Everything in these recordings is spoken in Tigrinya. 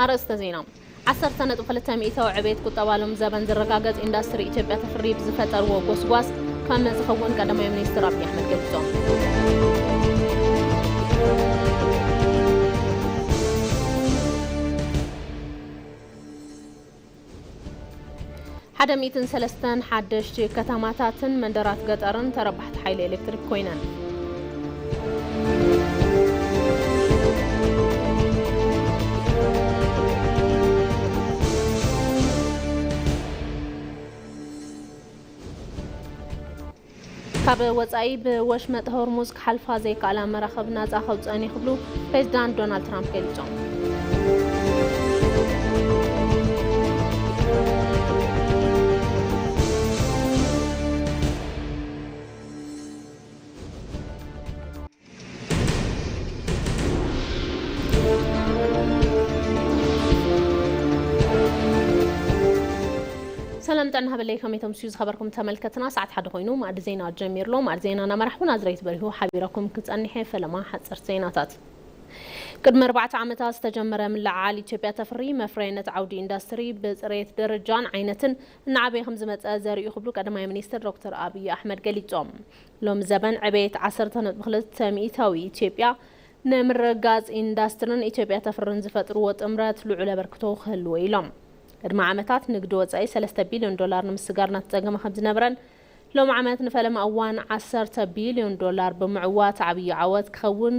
ኣርእስተ ዜና። ዓሰርተ ነጥቢ ክልተ ሚእታዊ ዕቤት ቁጠባ ሎም ዘበን ዝረጋገጽ ኢንዱስትሪ ኢትዮጵያ ተፍሪ ብዝፈጠርዎ ጎስጓስ ከም ዝኸውን ቀዳማይ ሚኒስትር ኣብይ ኣሕመድ ገሊጾም። ሓደ ሚእትን ሰለስተን ሓደሽቲ ከተማታትን መንደራት ገጠርን ተረባሕቲ ሓይሊ ኤሌክትሪክ ኮይነን። ካብ ወጻኢ ብወሽመጥ ሆርሙዝ ክሓልፋ ዘይከኣላ መራኽብ ናጻ ከውጽአን እዩ ክብሉ ፕሬዚዳንት ዶናልድ ትራምፕ ገሊጾም። ሰላም ጥዕና ሃበለይ፣ ከመይ ተምስዩ ዝኸበርኩም ተመልከትና? ሰዓት ሓደ ኮይኑ ማዕዲ ዜና ጀሚርሎ። ማዕዲ ዜና እናመራሕኩ ናዝሬት በሪሁ ሓቢረኩም ክጸኒሐ። ፈለማ ሓጸርቲ ዜናታት። ቅድሚ ኣርባዕተ ዓመታት ዝተጀመረ ምልዕዓል ኢትዮጵያ ተፍሪ መፍረይነት ዓውዲ ኢንዱስትሪ ብፅሬት ደረጃን ዓይነትን እናዓበየ ከም ዝመፀ ዘርእዩ ክብሉ ቀዳማይ ሚኒስትር ዶክተር ኣብይ ኣሕመድ ገሊፆም። ሎም ዘበን ዕቤት ዓሰርተ ነጥቢ ክልተ ሚእታዊ ኢትዮጵያ ንምርጋፅ ኢንዱስትሪን ኢትዮጵያ ተፍርን ዝፈጥርዎ ጥምረት ልዑል ኣበርክቶ ክህልዎ ኢሎም። ቅድሚ ዓመታት ንግዲ ወፃኢ ሰለስተ ቢልዮን ዶላር ንምስጋር እናተፀገመ ከም ዝነበረን ሎም ዓመት ንፈለማ እዋን ዓሰርተ ቢልዮን ዶላር ብምዕዋት ዓብዪ ዓወት ክኸውን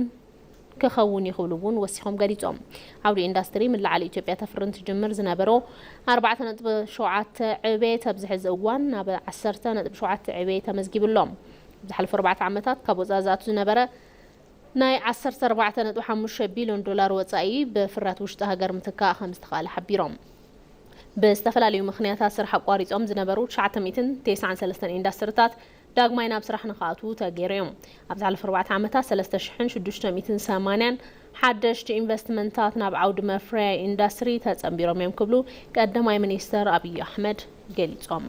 ክኸውን እዩ ክብሉ እውን ወሲኾም ገሊጾም። ዓውዲ ኢንዱስትሪ ምልዓል ኢትዮጵያ ተፍርን ትጅምር ዝነበሮ ኣርባዕተ ነጥቢ ሸውዓተ ዕቤት ኣብዚ ሕዚ እዋን ናብ ዓሰርተ ነጥቢ ሸውዓተ ዕቤት ተመዝጊቡ ኣሎ። ዝሓለፉ ኣርባዕተ ዓመታት ካብ ወጻኢ ዝኣቱ ዝነበረ ናይ ዓሰርተ ኣርባዕተ ነጥቢ ሓሙሽተ ቢልዮን ዶላር ወጻኢ ብፍርያት ውሽጢ ሃገር ምትካእ ከም ዝተኻእለ ሓቢሮም። ብዝተፈላለዩ ምኽንያታት ስራሕ ኣቋሪጾም ዝነበሩ ትሽዓተ ሚእትን ተስዓን ሰለስተን ኢንዱስትሪታት ዳግማይ ናብ ስራሕ ንኽኣትዉ ተገይሩ እዮም። ኣብ ዝሓለፈ ኣርባዕተ ዓመታት ሰለስተ ሽሕን ሽዱሽተ ሚእትን ሰማንያን ሓደሽቲ ኢንቨስትመንታት ናብ ዓውዲ መፍረያ ኢንዱስትሪ ተጸንቢሮም እዮም ክብሉ ቀዳማይ ሚኒስተር ኣብይ ኣሕመድ ገሊጾም።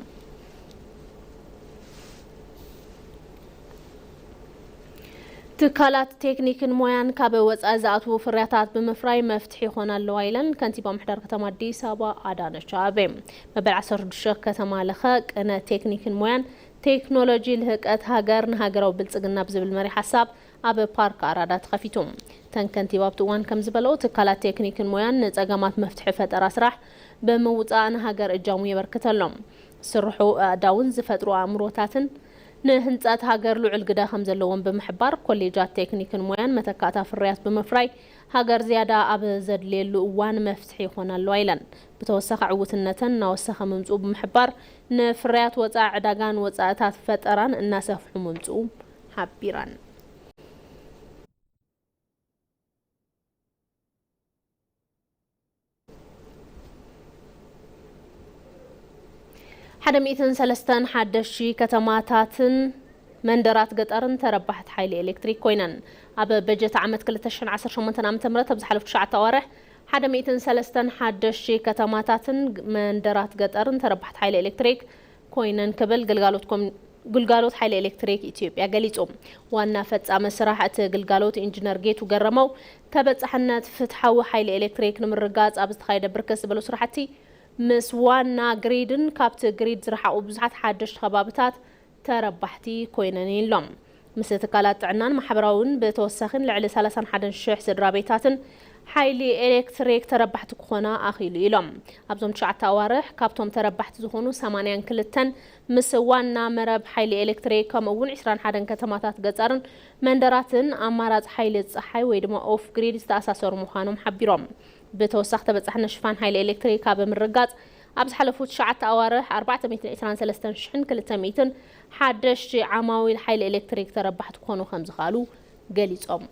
ትካላት ቴክኒክን ሞያን ካብ ወጻኢ ዝኣትዉ ፍርያታት ብምፍራይ መፍትሒ ይኾና ኣለዋ ኢለን ከንቲባ ምሕዳር ከተማ ኣዲስ ኣበባ ኣዳነች ኣቤቤ። መበል ዓሰርተ ሽዱሽተ ከተማ ለኸ ቅነ ቴክኒክን ሞያን ቴክኖሎጂ ልህቀት ሃገር ንሃገራዊ ብልጽግና ብዝብል መሪ ሓሳብ ኣብ ፓርክ ኣራዳ ተኸፊቱ። እተን ከንቲባ ኣብቲ እዋን ከም ዝበለኦ ትካላት ቴክኒክን ሞያን ንጸገማት መፍትሒ ፈጠራ ስራሕ ብምውጻእ ንሃገር እጃሙ የበርክት ኣሎ። ዝስርሑ ኣእዳውን ዝፈጥሩ ኣእምሮታትን ንህንጸት ሃገር ልዑል ግደ ከም ዘለዎም ብምሕባር፣ ኮሌጃት ቴክኒክን ሞያን መተካእታ ፍርያት ብምፍራይ ሃገር ዝያዳ ኣብ ዘድልየሉ እዋን መፍትሒ ይኾና ኣለዋ ኢለን። ብተወሳኺ ዕውትነተን እናወሰኸ ምምፅኡ ብምሕባር፣ ንፍርያት ወፃኢ ዕዳጋን ወፃእታት ፈጠራን እናሰፍሑ ምምፅኡ ሓቢረን። ሓደ ሚእትን ሰለስተን ሓደሽቲ ከተማታትን መንደራት ገጠርን ተረባሕቲ ሓይሊ ኤሌክትሪክ ኮይነን። ኣብ በጀት ዓመት ክልተ ሽሕን ዓሰርተ ሸሞንተን ዓመተ ምህረት ኣብ ዝሓለፉ ትሽዓተ ኣዋርሕ ሓደ ሚእትን ሰለስተን ሓደሽቲ ከተማታትን መንደራት ገጠርን ተረባሕቲ ሓይሊ ኤሌክትሪክ ኮይነን ክብል ግልጋሎት ኮም-፣ ግልጋሎት ሓይሊ ኤሌክትሪክ ኢትዮጵያ ገሊጹ። ዋና ፈጻሚ ስራሕ እቲ ግልጋሎት ኢንጂነር ጌቱ ገረመው፣ ተበጻሕነት ፍትሓዊ ሓይሊ ኤሌክትሪክ ንምርጋጽ ኣብ ዝተኻየደ ብርክት ዝበሉ ስራሕቲ ምስ ዋና ግሪድን ካብቲ ግሪድ ዝረሓቑ ብዙሓት ሓደሽቲ ከባብታት ተረባሕቲ ኮይነን ኢሎም። ምስ ትካላት ጥዕናን ማሕበራውን ብተወሳኺን ልዕሊ ሰላሳን ሓደን ሽሕ ስድራ ቤታትን ሓይሊ ኤሌክትሪክ ተረባሕቲ ክኾና ኣኽኢሉ ኢሎም። ኣብዞም ትሽዓተ ኣዋርሕ ካብቶም ተረባሕቲ ዝኾኑ ሰማንያን ክልተን ምስ ዋና መረብ ሓይሊ ኤሌክትሪክ ከምኡ እውን ዕስራን ሓደን ከተማታት ገጠርን መንደራትን ኣማራፂ ሓይሊ ፀሓይ ወይ ድማ ኦፍ ግሪድ ዝተኣሳሰሩ ምዃኖም ሓቢሮም። ብተወሳኺ ተበፃሕነት ሽፋን ሓይሊ ኤሌክትሪክ ኣብ ምርጋፅ ኣብ ዝሓለፉ ትሽዓተ ኣዋርሕ ኣርባዕተ ሚእትን ዕስራን ሰለስተን ሽሕን ክልተ ሚእትን ሓደሽቲ ዓማዊል ሓይሊ ኤሌክትሪክ ተረባሕቲ ክኾኑ ከም ዝኽኣሉ ገሊፆም።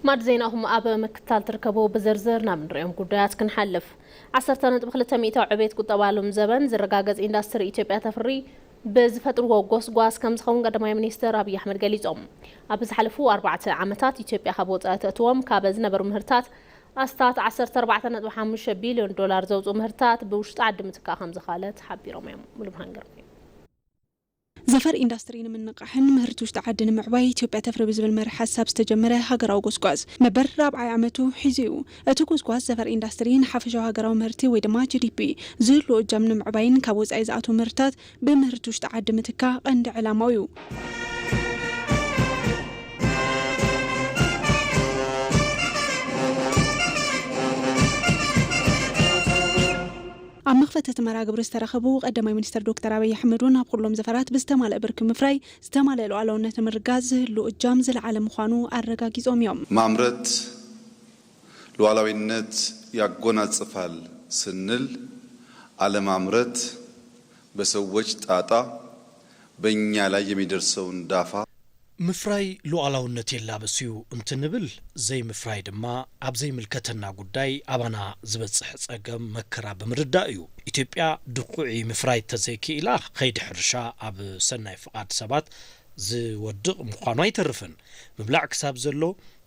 ማድ ዜናኹም ኣብ ምክትታል ትርከቡ። ብዝርዝር ናብ ንሪኦም ጉዳያት ክንሓልፍ። ዓሰርተ ነጥቢ ክልተ ሚእታዊ ዕቤት ቁጠባ ሎም ዘበን ዝረጋገጽ ኢንዳስትሪ ኢትዮጵያ ተፍሪ ብዝፈጥርዎ ጎስጓስ ከም ዝኸውን ቀዳማይ ሚኒስትር ኣብይ ኣሕመድ ገሊጾም። ኣብ ዝሓለፉ ኣርባዕተ ዓመታት ኢትዮጵያ ካብ ወጻኢ ተእትዎም ካብ ዝነበሩ ምህርታት ኣስታት ዓሰርተ ኣርባዕተ ነጥቢ ሓሙሽተ ቢልዮን ዶላር ዘውፅኡ ምህርታት ብውሽጢ ዓዲ ምትካእ ከም ዝኻለት ሓቢሮም እዮም። ሙሉብርሃን ገርሜ። ዘፈር ኢንዳስትሪ ንምንቃሕን ምህርቲ ውሽጢ ዓዲ ንምዕባይ ኢትዮጵያ ተፍሪ ብዝብል መርሕ ሓሳብ ዝተጀመረ ሃገራዊ ጎስጓስ መበር ራብዓይ ዓመቱ ሒዙ እዩ። እቲ ጎስጓስ ዘፈር ኢንዳስትሪ ንሓፈሻዊ ሃገራዊ ምህርቲ ወይ ድማ ጂ ዲ ፒ ዝህሉ እጃም ንምዕባይን ካብ ወጻኢ ዝኣትዉ ምህርታት ብምህርቲ ውሽጢ ዓዲ ምትካ ቀንዲ ዕላማኡ እዩ። ኣብ መኽፈቲ እቲ መርሃ ግብሪ ዝተረኸቡ ቀዳማይ ሚኒስትር ዶክተር ኣብይ ኣሕመድ እውን ኣብ ኩሎም ዘፈራት ብዝተማልአ ብርኪ ምፍራይ ዝተማልአ ሉዓላውነት ንምርጋጽ ዝህሉ እጃም ዝለዓለ ምዃኑ ኣረጋጊጾም እዮም። ማምረት ሉዓላዊነት ያጎናጽፋል ስንል፣ አለማምረት በሰዎች ጣጣ፣ በእኛ ላይ የሚደርሰውን ዳፋ። ምፍራይ ሉዓላውነት የላብስ እዩ እንትንብል፣ ዘይምፍራይ ድማ ኣብ ዘይምልከተና ጉዳይ ኣባና ዝበጽሕ ጸገም መከራ ብምርዳእ እዩ። ኢትዮጵያ ድኹዒ ምፍራይ ተዘይክኢላ፣ ከይዲ ሕርሻ ኣብ ሰናይ ፍቓድ ሰባት ዝወድቕ ምዃኑ ኣይተርፍን። ምብላዕ ክሳብ ዘሎ፣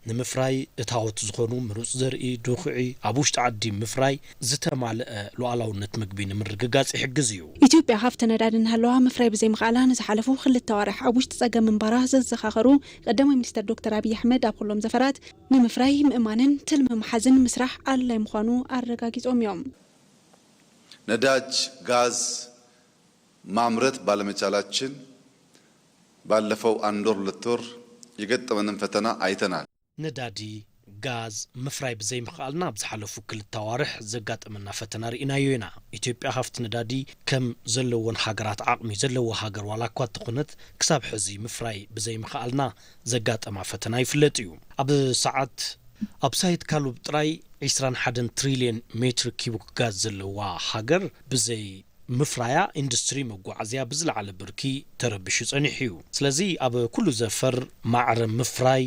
ንምፍራይ እታወት ዝኾኑ ምሩጽ ዘርኢ፣ ድኹዒ፣ ኣብ ውሽጢ ዓዲ ምፍራይ ዝተማልአ ሉዓላውነት ምግቢ ንምርግጋጽ ይሕግዝ እዩ። ኢትዮጵያ ሃፍቲ ነዳዲ እናሃለዋ ምፍራይ ብዘይምኽኣላ ንዝሓለፉ ክልተ ኣዋርሕ ኣብ ውሽጢ ጸገም ምንባራ ዘዘኻኸሩ ቀዳማይ ሚኒስትር ዶክተር ኣብይ ኣሕመድ፣ ኣብ ኩሎም ዘፈራት ንምፍራይ ምእማንን ትልሚ ምሓዝን ምስራሕ ኣድላይ ምዃኑ ኣረጋጊጾም እዮም። ነዳጅ፣ ጋዝ ማምረት ባለመቻላችን ባለፈው አንድ ወር ሁለት ወር የገጠመንን ፈተና አይተናል። ነዳዲ፣ ጋዝ ምፍራይ ብዘይምኽኣልና ኣብ ዝሓለፉ ክልተ ኣዋርሕ ዘጋጠመና ፈተና ርኢናዮ ኢና። ኢትዮጵያ ሃፍቲ ነዳዲ ከም ዘለወን ሃገራት ዓቕሚ ዘለዋ ሃገር ዋላ እኳ እንተኾነት፣ ክሳብ ሕዚ ምፍራይ ብዘይምኽኣልና ዘጋጠማ ፈተና ይፍለጥ እዩ። ኣብ ሰዓት ኣብ ሳይት ካሉብ ጥራይ ዒስራን ሓደን ትሪልየን ሜትር ኪዩብ ጋዝ ዘለዋ ሃገር ብዘይ ምፍራያ ኢንዱስትሪ መጓዓዝያ ብዝለዓለ ብርኪ ተረቢሹ ጸኒሑ እዩ። ስለዚ ኣብ ኩሉ ዘፈር ማዕረ ምፍራይ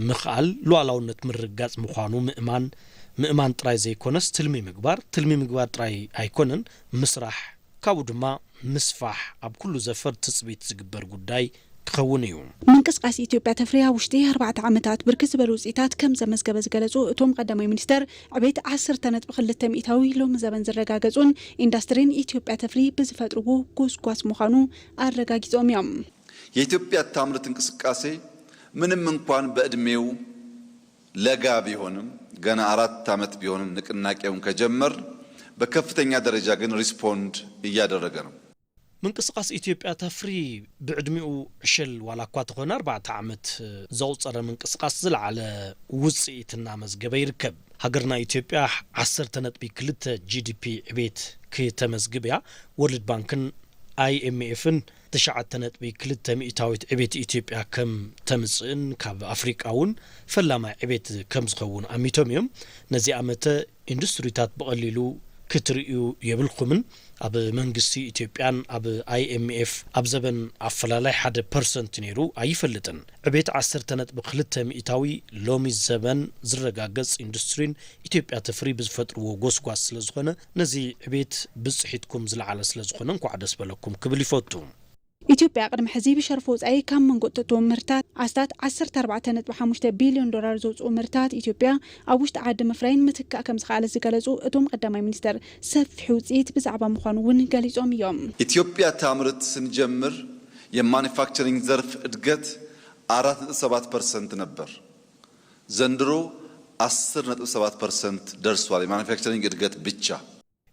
ምኽኣል ሉዓላውነት ምርግጋጽ ምዃኑ ምእማን፣ ምእማን ጥራይ ዘይኮነስ ትልሚ ምግባር፣ ትልሚ ምግባር ጥራይ ኣይኮነን ምስራሕ ካብኡ ድማ ምስፋሕ ኣብ ኩሉ ዘፈር ትጽቢት ዝግበር ጉዳይ ክኸውን እዩ። ምንቅስቃስ ኢትዮጵያ ተፍሪ ኣብ ውሽጢ ኣርባዕተ ዓመታት ብርክት ዝበሉ ውፅኢታት ከም ዘመዝገበ ዝገለፁ እቶም ቀዳማይ ሚኒስተር፣ ዕቤት ዓሰርተ ነጥቢ ክልተ ሚእታዊ ሎሚ ዘበን ዝረጋገፁን ኢንዱስትሪን ኢትዮጵያ ተፍሪ ብዝፈጥርዎ ጎስጓስ ምዃኑ ኣረጋጊፆም እዮም። የኢትዮጵያ ታምርት እንቅስቃሴ ምንም እንኳን በእድሜው ለጋ ቢሆንም፣ ገና አራት አመት ቢሆንም ንቅናቄውን ከጀመር በከፍተኛ ደረጃ ግን ሪስፖንድ እያደረገ ነው። ምንቅስቃስ ኢትዮጵያ ተፍሪ ብዕድሚኡ ዕሸል ዋላ እኳ ተኾነ ኣርባዕተ ዓመት ዘቑፀረ ምንቅስቃስ ዝለዓለ ውፅኢት እናመዝገበ ይርከብ። ሃገርና ኢትዮጵያ ዓሰርተ ነጥቢ ክልተ ጂ ዲ ፒ ዕቤት ክተመዝግብ እያ። ወርልድ ባንክን ኣይ ኤም ኤፍን ትሽዓተ ነጥቢ ክልተ ሚእታዊት ዕቤት ኢትዮጵያ ከም ተምፅእን ካብ ኣፍሪቃ እውን ፈላማይ ዕቤት ከም ዝኸውን ኣሚቶም እዮም። ነዚ ዓመተ ኢንዱስትሪታት ብቐሊሉ ክትርእዩ የብልኩምን። ኣብ መንግስቲ ኢትዮጵያን ኣብ ኣይ ኤም ኤፍ ኣብ ዘበን ኣፈላላይ ሓደ ፐርሰንት ነይሩ ኣይፈልጥን። ዕቤት ዓሰርተ ነጥቢ ክልተ ሚእታዊ ሎሚ ዘበን ዝረጋገጽ ኢንዱስትሪን ኢትዮጵያ ተፍሪ ብዝፈጥርዎ ጎስጓስ ስለዝኾነ ነዚ ዕቤት ብጽሒትኩም ዝለዓለ ስለዝኾነ እንኳዕ ደስ በለኩም ክብል ይፈቱ። ኢትዮጵያ ቅድሚ ሕዚ ብሸርፊ ወፃኢ ካብ መንጎ እተእትዎም ምህርታት ኣስታት ዓሰርተ ኣርባዕተ ነጥቢ ሓሙሽተ ቢልዮን ዶላር ዘውፅኡ ምህርታት ኢትዮጵያ ኣብ ውሽጢ ዓዲ ምፍራይን ምትካእ ከም ዝኸኣለት ዝገለፁ እቶም ቀዳማይ ሚኒስተር፣ ሰፊሕ ውፅኢት ብዛዕባ ምዃኑ እውን ገሊፆም እዮም። ኢትዮጵያ ታምርት ስንጀምር የማኑፋክቸሪንግ ዘርፍ እድገት አራት ነጥብ ሰባት ፐርሰንት ነበር። ዘንድሮ አስር ነጥብ ሰባት ፐርሰንት ደርሷል። የማኑፋክቸሪንግ እድገት ብቻ።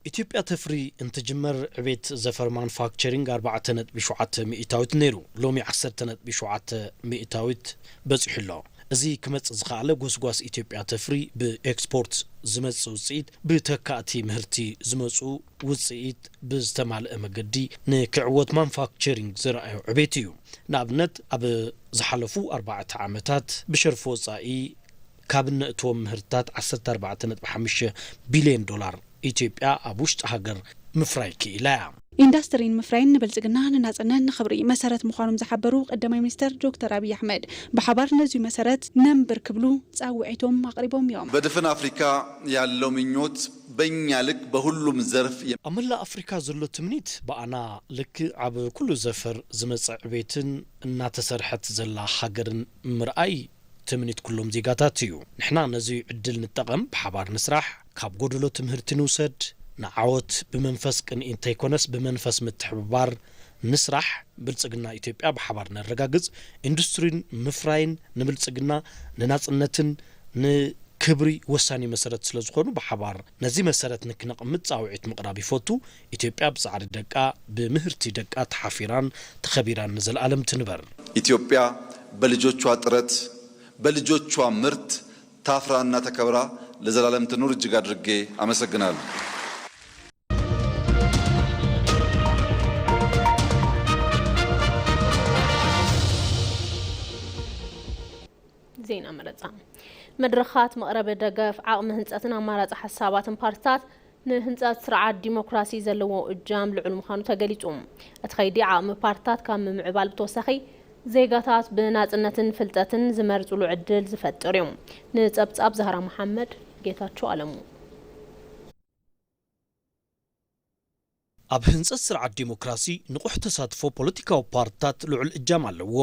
ኢትዮጵያ ተፍሪ እንትጅመር ዕቤት ዘፈር ማኑፋክቸሪንግ ኣርባዕተ ነጥቢ ሸውዓተ ሚእታዊት ነይሩ፣ ሎሚ ዓሰርተ ነጥቢ ሸውዓተ ሚእታዊት በፂሑ ኣሎ። እዚ ክመፅእ ዝኸኣለ ጎስጓስ ኢትዮጵያ ተፍሪ ብኤክስፖርት ዝመፅእ ውፅኢት፣ ብተካእቲ ምህርቲ ዝመፁ ውፅኢት ብዝተማልአ መገዲ ንክዕወት ማኑፋክቸሪንግ ዘርኣዮ ዕቤት እዩ። ንኣብነት ኣብ ዝሓለፉ ኣርባዕተ ዓመታት ብሸርፊ ወፃኢ ካብ እነእትዎም ምህርትታት ዓሰርተ ኣርባዕተ ነጥቢ ሓሙሽተ ቢልዮን ዶላር ኢትዮጵያ ኣብ ውሽጢ ሃገር ምፍራይ ክኢላ እያ። ኢንዳስትሪን ምፍራይን ንብልፅግና፣ ንናፅነት፣ ንኽብሪ መሰረት ምዃኖም ዝሓበሩ ቀዳማይ ሚኒስተር ዶክተር ኣብይ ኣሕመድ፣ ብሓባር ነዚ መሰረት ነንብር ክብሉ ፃውዒቶም ኣቕሪቦም እዮም። በድፍን አፍሪካ ያለው ምኞት በእኛ ልክ በሁሉም ዘርፍ የ- ኣብ መላእ ኣፍሪካ ዘሎ ትምኒት ብኣና ልክዕ ኣብ ኩሉ ዘፈር ዝመፀ ዕቤትን እናተሰርሐት ዘላ ሃገርን ምርኣይ ትምኒት ኩሎም ዜጋታት እዩ። ንሕና ነዚ ዕድል ንጠቐም፣ ብሓባር ንስራሕ፣ ካብ ጎደሎ ትምህርቲ ንውሰድ፣ ንዓወት ብመንፈስ ቅንኢ እንተይኮነስ ብመንፈስ ምትሕብባር ንስራሕ፣ ብልጽግና ኢትዮጵያ ብሓባር ነረጋግጽ፣ ኢንዱስትሪን ምፍራይን ንብልጽግና፣ ንናጽነትን ንክብሪ ወሳኒ መሰረት ስለዝኾኑ ብሓባር ነዚ መሰረት ንክነቕምጥ ጻውዒት ምቕራብ ይፈቱ። ኢትዮጵያ ብጻዕሪ ደቃ፣ ብምህርቲ ደቃ ተሓፊራን ተኸቢራን ንዘለኣለም ትንበር። ኢትዮጵያ በልጆቿ ጥረት፣ በልጆቿ ምርት ታፍራና ተከብራ ለዘላለም ትኑር። እጅግ አድርጌ አመሰግናለሁ። ዜና መረጻ። መድረኻት መቕረቢ ደገፍ፣ ዓቕሚ ህንጸትን ኣማራጺ ሓሳባትን ፓርትታት ንህንጸት ስርዓት ዲሞክራሲ ዘለዎ እጃም ልዑል ምዃኑ ተገሊጹ። እቲ ከይዲ ዓቕሚ ፓርትታት ካብ ምምዕባል ብተወሳኺ ዜጋታት ብናጽነትን ፍልጠትን ዝመርጹሉ ዕድል ዝፈጥር እዩ። ንጸብጻብ ዛህራ መሓመድ፣ ጌታቸው ኣለሙ። ኣብ ህንጸት ስርዓት ዲሞክራሲ ንቑሕ ተሳትፎ ፖለቲካዊ ፓርትታት ልዑል እጃም ኣለዎ።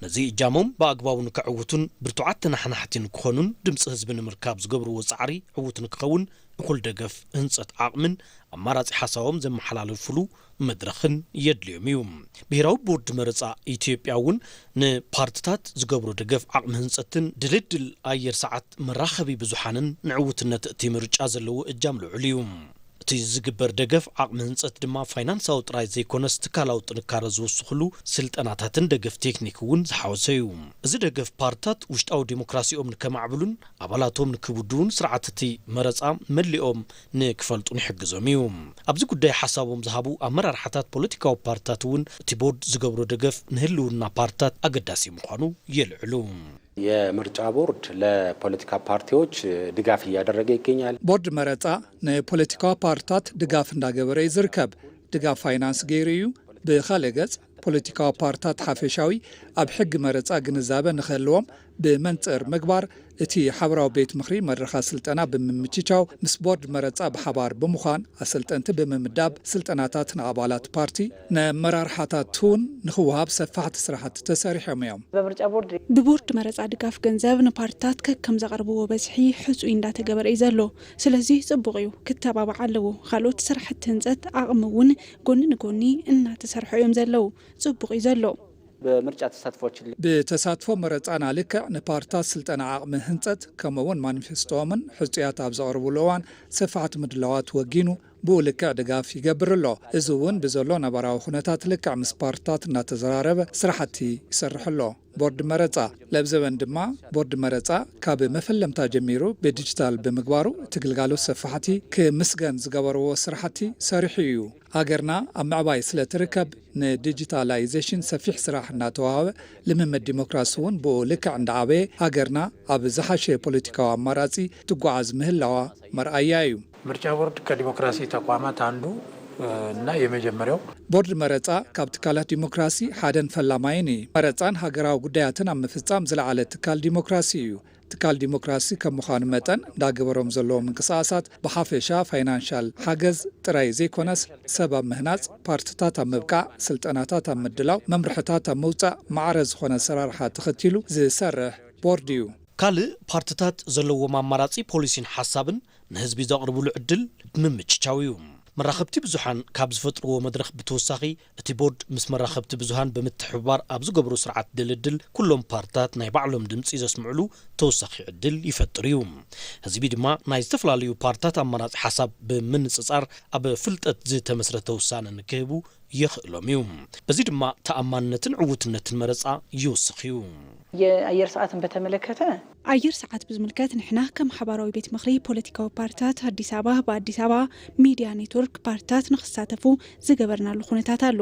ነዚ እጃሞም ብኣግባቡ ንከዕውቱን ብርቱዓት ተናሓናሕቲ ንክኾኑን ድምፂ ህዝቢ ንምርካብ ዝገብርዎ ጻዕሪ ዕዉት ንክኸውን እኹል ደገፍ፣ ህንጸት ዓቕምን ኣማራጺ ሓሳቦም ዘመሓላልፉሉ መድረኽን የድልዮም እዩ። ብሄራዊ ቦርድ መረጻ ኢትዮጵያ እውን ንፓርትታት ዝገብሮ ደገፍ ዓቕሚ ህንጸትን ድልድል ኣየር ሰዓት መራኸቢ ብዙሓንን ንዕውትነት እቲ ምርጫ ዘለዎ እጃም ልዑል እዩ። እቲ ዝግበር ደገፍ ዓቕሚ ህንጸት ድማ ፋይናንሳዊ ጥራይ ዘይኮነስ ትካላዊ ጥንካረ ዝውስኽሉ ስልጠናታትን ደገፍ ቴክኒክ እውን ዝሓወሰ እዩ። እዚ ደገፍ ፓርትታት ውሽጣዊ ዲሞክራሲኦም ንከማዕብሉን ኣባላቶም ንክውድቡን ስርዓት እቲ መረጻ መሊኦም ንክፈልጡን ይሕግዞም እዩ። ኣብዚ ጉዳይ ሓሳቦም ዝሃቡ ኣመራርሓታት ፖለቲካዊ ፓርትታት እውን እቲ ቦርድ ዝገብሮ ደገፍ ንህልውና ፓርትታት ኣገዳሲ ምዃኑ የልዕሉ። የምርጫ ቦርድ ለፖለቲካ ፓርቲዎች ድጋፍ እያደረገ ይገኛል። ቦርድ መረጻ ንፖለቲካዊ ፓርትታት ድጋፍ እንዳገበረ እዩ ዝርከብ። ድጋፍ ፋይናንስ ገይሩ እዩ። ብኻልእ ገጽ ፖለቲካዊ ፓርታት ሓፈሻዊ ኣብ ሕጊ መረጻ ግንዛበ ንክህልዎም ብመንጽር ምግባር፣ እቲ ሓበራዊ ቤት ምኽሪ መድረኻት ስልጠና ብምምችቻው ምስ ቦርድ መረጻ ብሓባር ብምዃን ኣሰልጠንቲ ብምምዳብ ስልጠናታት ንኣባላት ፓርቲ ነመራርሓታት እውን ንክወሃብ ሰፋሕቲ ስራሕቲ ተሰሪሖም እዮም። ብቦርድ መረጻ ድጋፍ ገንዘብ ንፓርትታት ከከም ዘቕርብዎ በዝሒ ሕጹይ እንዳተገበረ እዩ ዘሎ። ስለዚ ጽቡቕ እዩ፣ ክተባባዕ ኣለዎ። ካልኦት ስራሕቲ ህንጸት ዓቕሚ እውን ጎኒ ንጎኒ እናተሰርሑ እዮም ዘለዉ። ጽቡቕ እዩ ዘሎ። በምርጫ ተሳትፎችን ብተሳትፎ መረጻና ልክዕ ንፓርትታት ስልጠና ዓቕሚ ህንጸት ከምኡውን ማኒፌስቶኦምን ሕጹያት ኣብ ዘቕርብሉ እዋን ሰፋሕቲ ምድላዋት ወጊኑ ብኡ ልክዕ ድጋፍ ይገብር ኣሎ። እዚ እውን ብዘሎ ነባራዊ ኩነታት ልክዕ ምስ ፓርትታት እናተዘራረበ ስራሕቲ ይሰርሕ ኣሎ። ቦርድ መረጻ ለብዘበን ድማ ቦርድ መረጻ ካብ መፈለምታ ጀሚሩ ብዲጂታል ብምግባሩ እቲ ግልጋሎት ሰፋሕቲ ክምስገን ዝገበርዎ ስራሕቲ ሰሪሑ እዩ። ሃገርና ኣብ ምዕባይ ስለ ትርከብ ንዲጂታላይዜሽን ሰፊሕ ስራሕ እናተዋህበ ልምምድ ዲሞክራሲ እውን ብኡ ልክዕ እንዳዓበየ ሃገርና ኣብ ዝሓሸ ፖለቲካዊ ኣማራጺ ትጓዓዝ ምህላዋ መርኣያ እዩ። ምርጫ ቦርድ ከዲሞክራሲ ተቋማት አንዱ እና የመጀመሪያው ቦርድ መረጻ ካብ ትካላት ዲሞክራሲ ሓደን ፈላማይን እዩ። መረጻን ሃገራዊ ጉዳያትን ኣብ ምፍጻም ዝለዓለ ትካል ዲሞክራሲ እዩ። ትካል ዲሞክራሲ ከም ምዃኑ መጠን እንዳገበሮም ዘለዉ ምንቅስቃሳት ብሓፈሻ ፋይናንሻል ሓገዝ ጥራይ ዘይኮነስ ሰብ ኣብ ምህናጽ፣ ፓርትታት ኣብ ምብቃዕ፣ ስልጠናታት ኣብ ምድላው፣ መምርሕታት ኣብ ምውጻእ ማዕረ ዝኾነ ኣሰራርሓ ተኸቲሉ ዝሰርሕ ቦርድ እዩ። ካልእ ፓርትታት ዘለዎም ኣማራጺ ፖሊሲን ሓሳብን ንህዝቢ ዘቕርብሉ ዕድል ምምችቻው እዩ። መራኸብቲ ብዙሓን ካብ ዝፈጥርዎ መድረኽ ብተወሳኺ እቲ ቦርድ ምስ መራኸብቲ ብዙሃን ብምትሕብባር ኣብ ዝገብሮ ስርዓት ድልድል ኩሎም ፓርትታት ናይ ባዕሎም ድምፂ ዘስምዕሉ ተወሳኺ ዕድል ይፈጥር እዩ። ህዝቢ ድማ ናይ ዝተፈላለዩ ፓርትታት ኣማራፂ ሓሳብ ብምንፅፃር ኣብ ፍልጠት ዝተመስረተ ውሳነ ንክህቡ የኽእሎም እዩ። በዚ ድማ ተኣማንነትን ዕውትነትን መረፃ ይውስኽ እዩ። የአየር ሰዓትን በተመለከተ ኣየር ሰዓት ብዝምልከት ንሕና ከም ሓባራዊ ቤት ምኽሪ ፖለቲካዊ ፓርትታት ኣዲስ ኣበባ ብኣዲስ ኣበባ ሚድያ ኔትወርክ ፓርትታት ንክሳተፉ ዝገበርናሉ ኩነታት ኣሎ።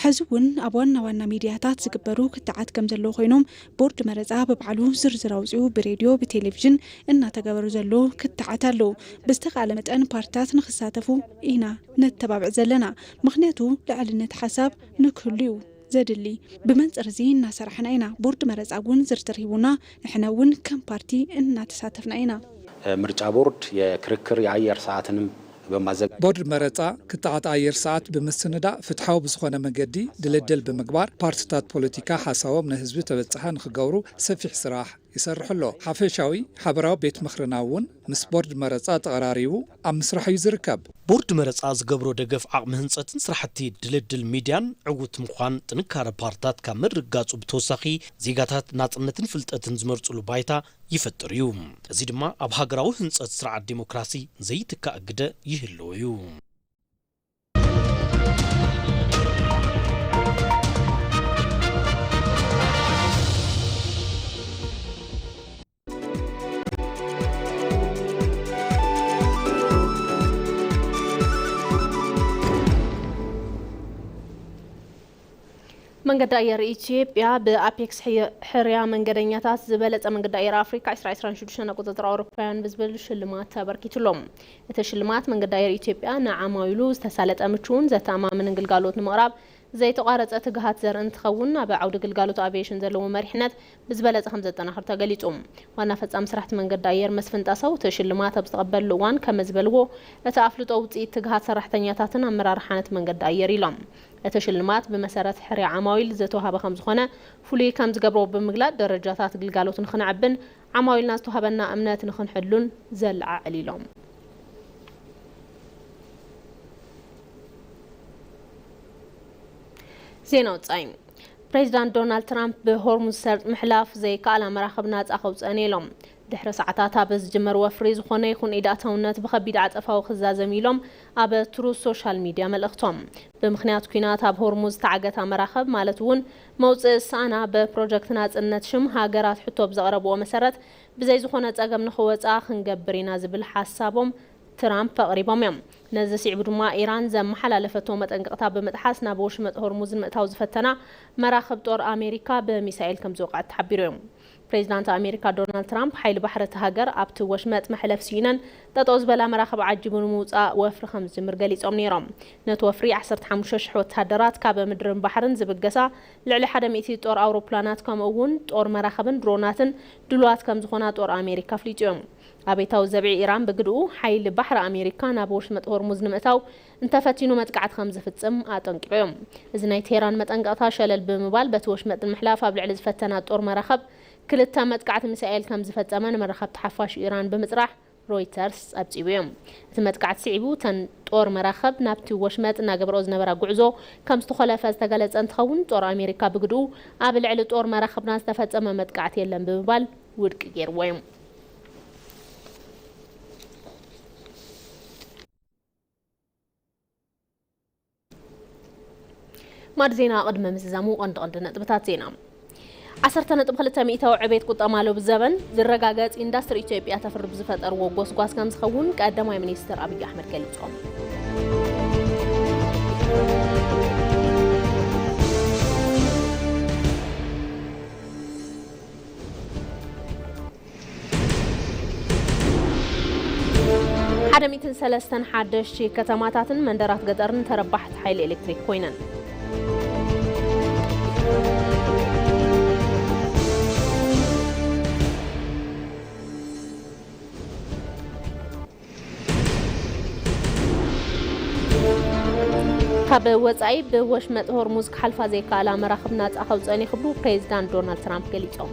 ሕዚ እውን ኣብ ዋና ዋና ሚድያታት ዝግበሩ ክትዓት ከም ዘለዉ ኮይኖም ቦርድ መረፃ ብባዕሉ ዝርዝር ኣውፅኡ ብሬድዮ ብቴሌቪዥን እናተገበሩ ዘለዉ ክትዓት ኣለዉ። ብዝተኻእለ መጠን ፓርትታት ንክሳተፉ ኢና ነተባብዕ ዘለና። ምኽንያቱ ልዕልነት ሓሳብ ንክህሉ እዩ ዘድሊ። ብመንፅር እዚ እናሰራሕና ኢና። ቦርድ መረፃ እውን ዝርዝር ሂቡና፣ ንሕና እውን ከም ፓርቲ እናተሳተፍና ኢና። ምርጫ ቦርድ የክርክር የአየር ሰዓትንም በማዘጋጀት ቦርድ መረፃ ክትዓት ኣየር ሰዓት ብምስንዳእ ፍትሓዊ ብዝኾነ መገዲ ድልድል ብምግባር ፓርትታት ፖለቲካ ሓሳቦም ንህዝቢ ተበፃሒ ንክገብሩ ሰፊሕ ስራሕ ይሰርሕ ኣሎ። ሓፈሻዊ ሓበራዊ ቤት ምኽርና እውን ምስ ቦርድ መረፃ ተቐራሪቡ ኣብ ምስራሕ እዩ ዝርከብ። ቦርድ መረፃ ዝገብሮ ደገፍ ዓቕሚ ህንፀትን ስራሕቲ ድልድል ሚድያን ዕዉት ምዃን ጥንካረ ፓርትታት ካብ ምርግጋፁ ብተወሳኺ ዜጋታት ናፅነትን ፍልጠትን ዝመርፅሉ ባይታ ይፈጥር እዩ። እዚ ድማ ኣብ ሃገራዊ ህንፀት ስርዓት ዲሞክራሲ ዘይትካእ ግደ ይህልዎ እዩ። መንገዲ ኣየር ኢትዮጵያ ብኣፔክስ ሕርያ መንገደኛታት ዝበለጸ መንገዲ ኣየር ኣፍሪካ ዕስራ ዕስራን ሽዱሽተን ኣቆጻጽራ ኣውሮፓውያን ብዝብል ሽልማት ተበርኪቱሎም። እቲ ሽልማት መንገዲ ኣየር ኢትዮጵያ ንዓማዊሉ ዝተሳለጠ ምቹውን ዘተኣማምንን ግልጋሎት ንምቕራብ ዘይተቋረጸ ትግሃት ዘርኢ እንትኸውን፣ ኣብ ዓውዲ ግልጋሎት ኣቪዬሽን ዘለዎ መሪሕነት ብዝበለጸ ከም ዘጠናኽር ተገሊጹ። ዋና ፈጻሚ ስራሕቲ መንገዲ ኣየር መስፍን ጣሰው እቲ ሽልማት ኣብ ዝተቐበልሉ እዋን ከመ ዝበልዎ፣ እቲ ኣፍልጦ ውጽኢት ትግሃት ሰራሕተኛታትን ኣመራርሓን እቲ መንገዲ ኣየር ኢሎም። እቲ ሽልማት ብመሰረት ሕርያ ዓማዊል ዝተዋህበ ከም ዝኾነ ፍሉይ ከም ዝገብሮ ብምግላጽ፣ ደረጃታት ግልጋሎት ንኽነዕብን ዓማዊልና ዝተዋህበና እምነት ንኽንሕሉን ዘለዓዕል ኢሎም። ዜና ወጻኢ። ፕሬዚዳንት ዶናልድ ትራምፕ ብሆርሙዝ ሰርጥ ምሕላፍ ዘይከኣላ መራኽብ ናጻ ከውፅአን ኢሎም። ድሕሪ ሰዓታት ኣብ ዝጅመር ወፍሪ ዝኾነ ይኹን ኢድ ኣእታውነት ብኸቢድ ዓጸፋዊ ክዛዘም ኢሎም ኣብ ትሩዝ ሶሻል ሚድያ መልእኽቶም። ብምኽንያት ኲናት ኣብ ሆርሙዝ ዝተዓገታ መራኽብ ማለት እውን መውፅኢ ዝሰኣና ብፕሮጀክት ናፅነት ሽም ሃገራት ሕቶ ብዘቕረብዎ መሰረት ብዘይ ዝኾነ ፀገም ንኽወፃ ክንገብር ኢና ዝብል ሓሳቦም ትራምፕ ኣቕሪቦም እዮም። ነዚ ስዒቡ ድማ ኢራን ዘመሓላለፈቶ መጠንቀቕታ ብምጥሓስ ናብ ወሽመጥ ሆርሙዝ ንምእታው ዝፈተና መራኽብ ጦር ኣሜሪካ ብሚሳኤል ከም ዝወቕዐት ተሓቢሩ እዮም። ፕሬዚዳንት ኣሜሪካ ዶናልድ ትራምፕ ሓይሊ ባሕሪ እቲ ሃገር ኣብቲ ወሽመጥ መሕለፍ ስኢነን ጠጠው ዝበላ መራኽብ ዓጂቡ ንምውፃእ ወፍሪ ከም ዝጅምር ገሊፆም ነይሮም። ነቲ ወፍሪ ዓሰርተ ሓሙሽተ ሽሕ ወታደራት ካብ ምድርን ባሕርን ዝብገሳ ልዕሊ ሓደ ሚእቲ ጦር ኣውሮፕላናት ከምኡ እውን ጦር መራኽብን ድሮናትን ድሉዋት ከም ዝኾና ጦር ኣሜሪካ ኣፍሊጡ እዮም። ኣቤታዊ ዘብዒ ኢራን ብግድኡ ሓይሊ ባሕሪ ኣሜሪካ ናብ ወሽመጥ ሆርሙዝ ንምእታው እንተፈቲኑ መጥቃዕቲ ከም ዝፍጽም ኣጠንቂቑ እዮም። እዚ ናይ ቴህራን መጠንቀቕታ ሸለል ብምባል በቲ ወሽመጥ ንምሕላፍ ኣብ ልዕሊ ዝፈተና ጦር መራኸብ ክልተ መጥቃዕቲ ሚሳኤል ከም ዝፈጸመ ንመራኸብቲ ሓፋሽ ኢራን ብምጽራሕ ሮይተርስ ጸብጺቡ እዮም። እቲ መጥቃዕቲ ስዒቡ እተን ጦር መራኸብ ናብቲ ወሽመጥ እናገበረኦ ዝነበራ ጉዕዞ ከም ዝተኾለፈ ዝተገለጸ እንትኸውን ጦር ኣሜሪካ ብግድኡ ኣብ ልዕሊ ጦር መራኸብና ዝተፈጸመ መጥቃዕቲ የለን ብምባል ውድቂ ገይርዎ እዩ። ማድ ዜና ቅድሚ ምዝዛሙ ቀንዲ ቀንዲ ነጥብታት ዜና። ዓሰርተ ነጥቢ ክልተ ሚእታዊ ዕቤት ቁጠባ ሎብ ዘበን ዝረጋገጽ ኢንዱስትሪ ኢትዮጵያ ተፍርድ ብዝፈጠርዎ ጎስጓስ ከም ዝኸውን ቀዳማይ ሚኒስትር ኣብይ ኣሕመድ ገሊጾም። ሓደ ሚእትን ሰለስተን ሓደሽቲ ከተማታትን መንደራት ገጠርን ተረባሕቲ ሓይሊ ኤሌክትሪክ ኮይነን። ካብ ወጻኢ ብወሽመጥ ሆርሙዝ ክሓልፋ ዘይከኣላ መራኽብ ናጻ ከውጽአን ክብሉ ፕሬዚዳንት ዶናልድ ትራምፕ ገሊጾም።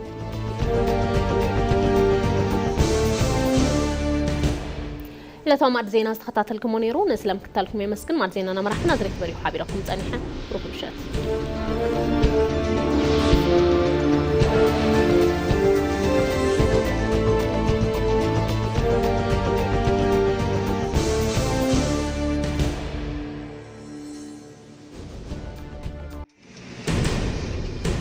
ዕለታዊ ማዕድ ዜና ዝተኸታተልኩሞ ነይሩ። ንስለ ምክትታልኩም የመስግን። ማዕድ ዜናና መራሕትና ዝሬት በሪሁ ሓቢረኩም ጸኒሐ። ብሩኽ ምሸት።